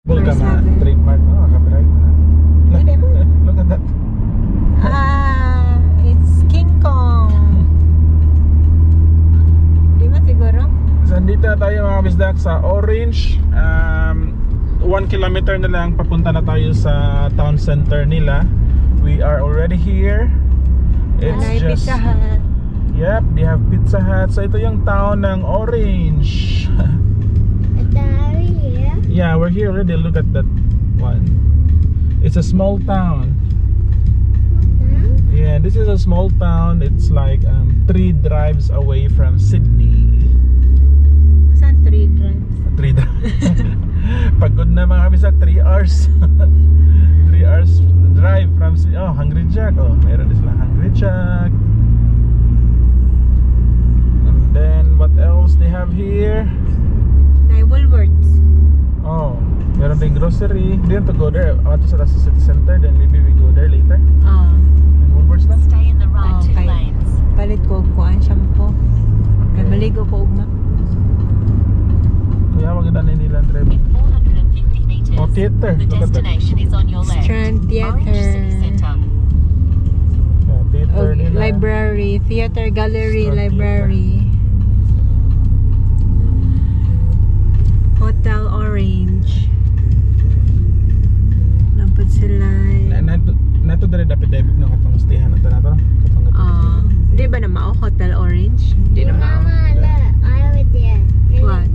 Bulga Or ma seven. Trademark no, copyright na. Hindi mo. Look at that. Ah, it's King Kong. Di ba siguro? So, andito na tayo, mga bisdak, sa Orange. 1 kilometer na lang, papunta na tayo sa town center nila. We are already here. It's Anay just Pizza Hut. Yep, they have Pizza Hut. So ito yung town ng Orange. Daddy, here. Yeah, we're here already. Look at that one. It's a small town. Yeah, this is a small town. It's like three drives away from Sydney. Saan three drives? Three drives. Pagod na, mga kabisdak, 3 hours. 3 hours drive from Sydney. Oh, Hungry Jack. Oh, meron din sila Hungry Jack. And then what else they have here? Nay Woolworths. Oh, meron din grocery. Do you want to go there? I want to sa city center, then maybe we go there later. Ah, And Woolworths na? Stay in the right two Okay. lanes. Palit ko og kuan, shampoo. Kay maligo ko ugma. Kuya, maganda na nila ang drive. In 450 meters, Oh, theater. the Look at that. Destination is on your left. Strand Orange Theater. City Centre. Yeah, theater Og nila. Library, theater, gallery, Strand. Library. Hotel Orange. Napod sila. Na nato diri dapit dapit no katong stayhan nato nato. Katong Ah, di ba na mao Hotel Orange? Di na mao. Mama, look, I was there. What?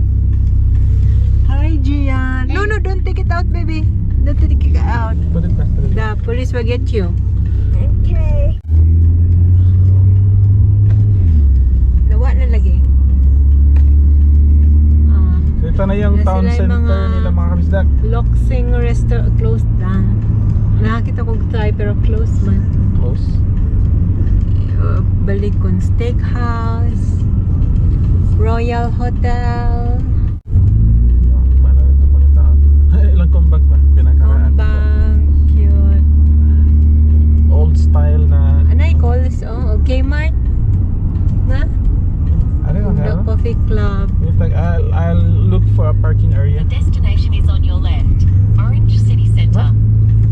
Hi, Gian. No, don't take it out, baby. Don't take it out. Put it back, put it back. The police will get you. Okay. Nawa na lagi. Ah, So ito na yung Na town sila yung center mga nila, mga kabisdak. Loksing Restaurant closed lang. Nakakita ko try pero closed man. Close. Balikon Steakhouse, Royal Hotel, Paano ito pangitaan? Ilang combag ba? Pinakaraan. Combang, cute. Old style na. Anay calls, oh, Kmart. Na? Ano yung The ano? Coffee Club. Wait, like, I'll look for a parking area. The destination is on your left. Orange City Centre.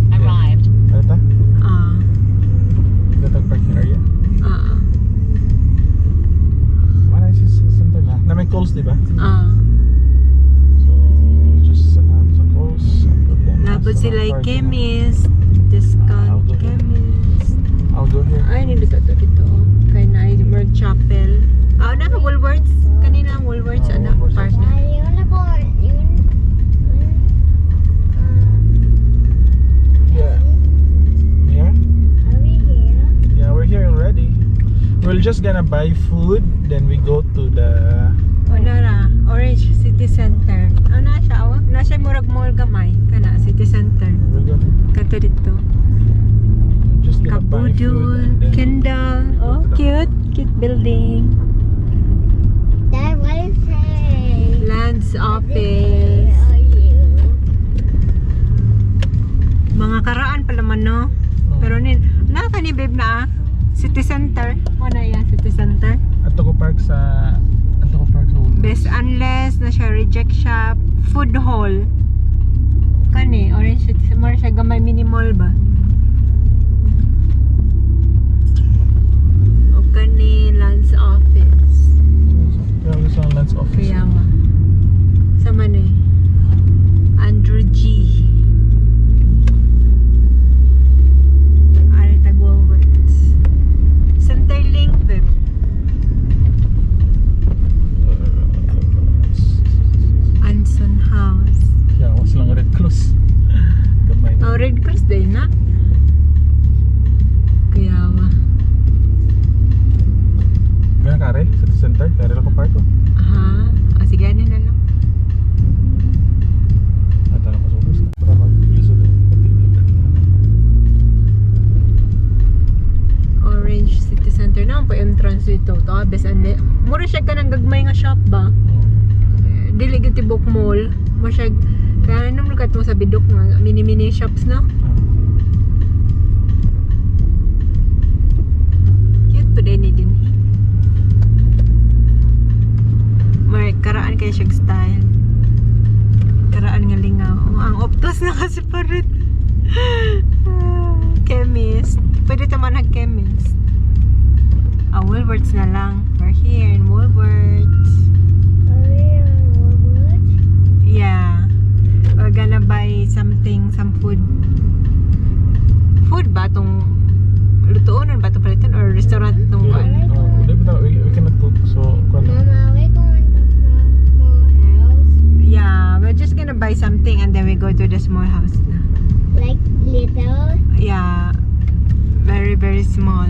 Arrived. Ano ta? Ah, Ito parking area. ah, Wala si center na. Na may calls, di ba? Ah. So, just ano, sa calls. Ang problema Labot sa sila yung parking. chemist, I'll discount go here. Chemist. I'll go here. Ay, nindot ito dito. Oh. Kay na ay Merg Chapel. Ah, na Woolworths. Kanina ang Woolworths, Ah, anak. Woolworths. Park na. Daddy, you wanna go? You wanna, Yeah. Here? Are we here? Yeah, we're here already. We're just gonna buy food, then we go to the O nara, Orange City Center. Ano na siya? Oh? Na siya murag mall gamay. Kana, City Center. We're gonna Kato dito. Just gonna buy food Kabudul, and then Kendall. Oh, cute. Cute building. Dad, what is say? Lands Where Office. are you? Mga karaan pala man, no? Oh. Pero nin, na ka ni babe na ah. City Center. Mo na yan, City Center. Ato ko park sa Woolworths. Best Unless na siya, Reject Shop, Food Hall. Kani, Orange City, more siya gamay mini mall ba? O kani, Lands Office. Kaya gusto ng Lands Office. Kaya nga. Sa man eh. Andrew G. Ari tag Woolworths. Centerlink, babe. Anson House. Yeah, was lang Red Cross. Gamay. Oh, Red Cross din na. Kaya nga. Ganun kare, city center, kare lang ko park ko. Ha? Ah, sige, ano na lang. Ato lang ko sa Woolworths. Para mag-lisod eh. Pati yung parking na. Orange City Center na po entrance dito. To, best and mura siya ka ng gagmay nga shop ba? Oh. Eh, dili gyud tibok mall. Mo siya kaya nung lugat mo sa Bidok nga mini mini shops, no? Oh. Cute po din ni din. Mar karaan kay siya style. Karaan nga lingaw. Oh, ang op Naka-separate. Chemist. Pwede naman nag-chemist. Ah, Woolworths na lang. We're here in Woolworths. Are we in Woolworths? Yeah. We're gonna buy something, some food. Food ba tong lutuonon ba itong palitan or restaurant tong Yeah. kuan? Oh, di ba we cannot cook, so kuan lang. Mama, are we going to small house? Yeah, we're just gonna buy something and then we go to the small house na. Like little? Yeah. Very, very small.